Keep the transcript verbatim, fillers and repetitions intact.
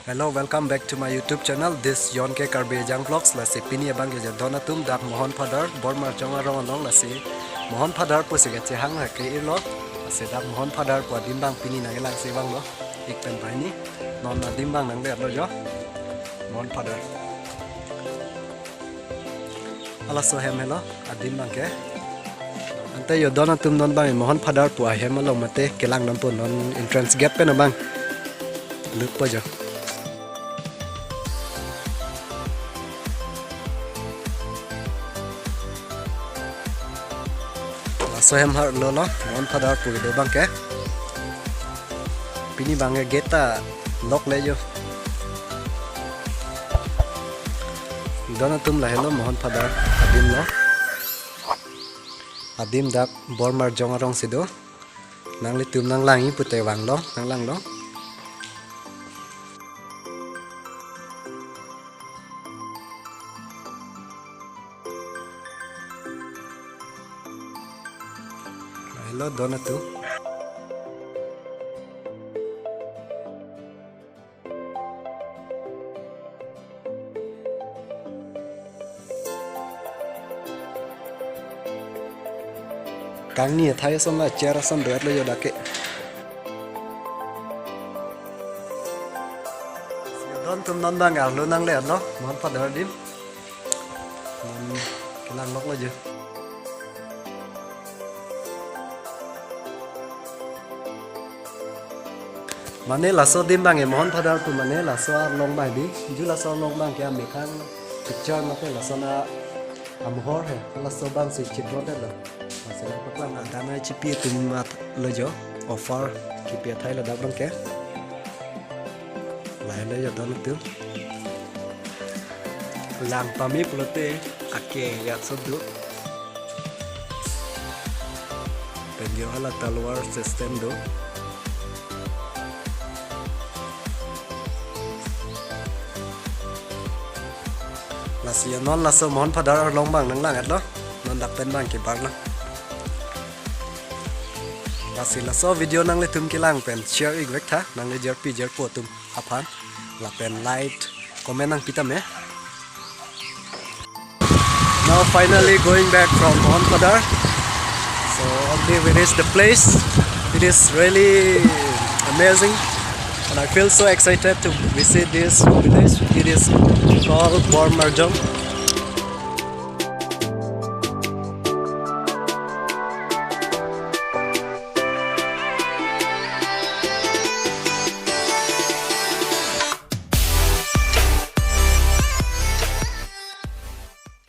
Hello, welcome back to my YouTube channel. This Yon K Karbi Ejang Vlogs. Lasi pini abang ke jadon atum dak Mohon Phadar, Bormarjong arong along, lasi Mohon Phadar pusi kachehang lake irlo. Lasi dak Mohon Phadar pu adim abang pini nangkelang si abang lo. Ik pen banghini. Non adim abang nangledetlo jo. Mohon Phadar. Halaso ahem helo, adim abang ke. Ante jadon atum non abang Mohon Phadar pu ahem along mate kelang dampo, non entrance gate pen abang lutpo jo. Laso ahem harlo lo, Mohon Phadar pu kedo abang ke. Pini abang ke gate ta lock le jo. Don atum lahelo Mohon Phadar adim lo. Adim dak Bormarjong arong si do. Nanglitum nanglangji pute vanglo, nanglanglo. Lahelo don atum. Kangni athai ason la chair ason do-etlo jo dak ke. Don atum non abang arlo nangledetlo, Mohon Phadar adim. Hmm, kelang loklo jo. Mane laso adim abang ke Mohon Phadar pu mane laso arlong abang di. Ju laso arlong abang ke amekhang picture mate lason amohor he. Laso abang si chitrodetlo. Laso abang paklang adana chipi atum matlo jo. Offer kipi athai ladak abang ke. Lahelo jadon atum. Lang pame pulote ake jat so do. Pen jo hala talwar system do. Lasi non laso Mohon Phadar arlong abang nanglangledetlo. Non dak pen abang kebar nang. Lasi laso video nanglitum kelang pen share ik vek tha, nangli jirpi jirpo atum aphan. Lapen like, comment nangpi tame. Now finally going back from Mohon Phadar. So already we reached the place. It is really amazing. And I feel so excited to visit this village. It is called Bormarjong.